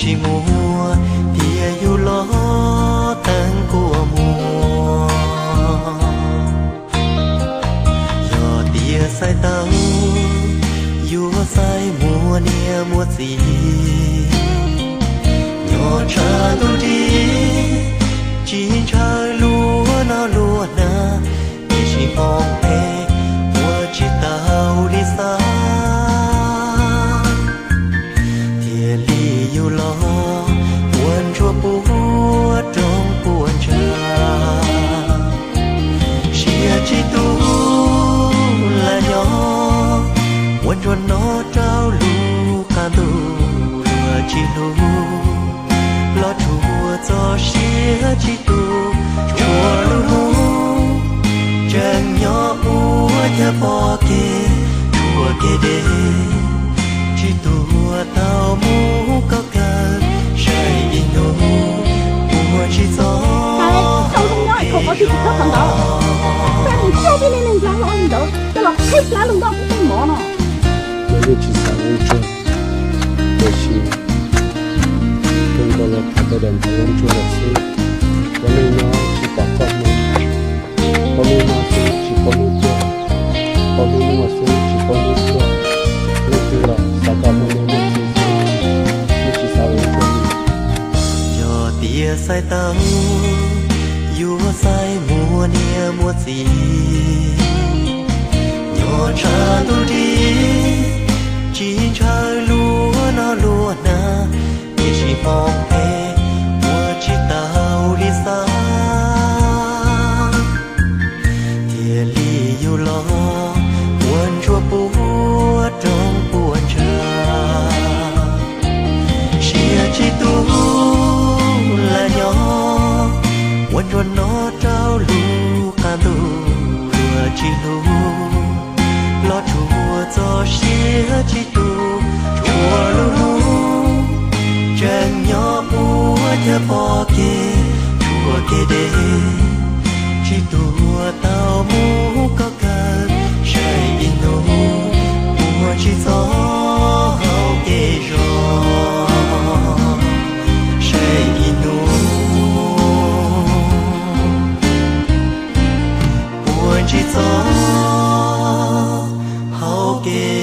tsis muaj, thiaj yug los teeb kua muag. Yog tias xaiv tau, yuav xaiv muaj niam muaj txiv, nyob tshaj tus dib, tsis ntshaw luag noj luag hnav, tiam sis hmoov phem ua tsis tau li xav, thiaj li yug los ua ntsuag puas roob puas ntsa. Siab tsis tu lam nyob, ua ntsuag no rau lub qab ntuj luag tsis hlub, los tsuas txog siab tsis tu tsuas lub hnub, tseem nyob ua cas pom kev tshuav kev deb, tsis tuag tau mus koj kawg, saib ib hnub ua tsis txog. Tau zoo nyob es khaum qhov twg tsis txhob qhov ntawd. Peb mus coj tib neeg neeg dlaab los ntawd coj los qhib dlaab lug nroj peb mov no. Yog yeej tsis xav ua ntsuag, tiam sis kawg nkaus los tham tau daim ntawv ua ntsuag lawm xwb. Ua neej nyob tsis pom koj hmoov, paub lub no xwb tsis paub lub tuaj, paub lub no xwb tsis paub lub tuaj. Leej twg los xav kom muaj neej muaj txiv xwb, yeej tsis xav ua ntsuag li. Yog tias xaiv tau, yuav xaiv muaj niam muaj txiv, nyob tshaj tus dib, tsis ntshaw luag noj luag hnav, tiam sis hmoov phem ua tsis tau li xav, thiaj li yug los ua ntsuag puas roob puas ntsa. Siab tsis tu lam nyob, ua ntsuag no rau lub qab ntuj luag tsis hlub, los tsuas txog siab tsis tu tsuas lub hnub, tseem nyob ua cas pom kev tshuav kev deb, tsis tuag tau mus koj kawg, saib ib hnub ua tsis txog hauv kev zog, saib ib hnub ua tsis txog hauv kev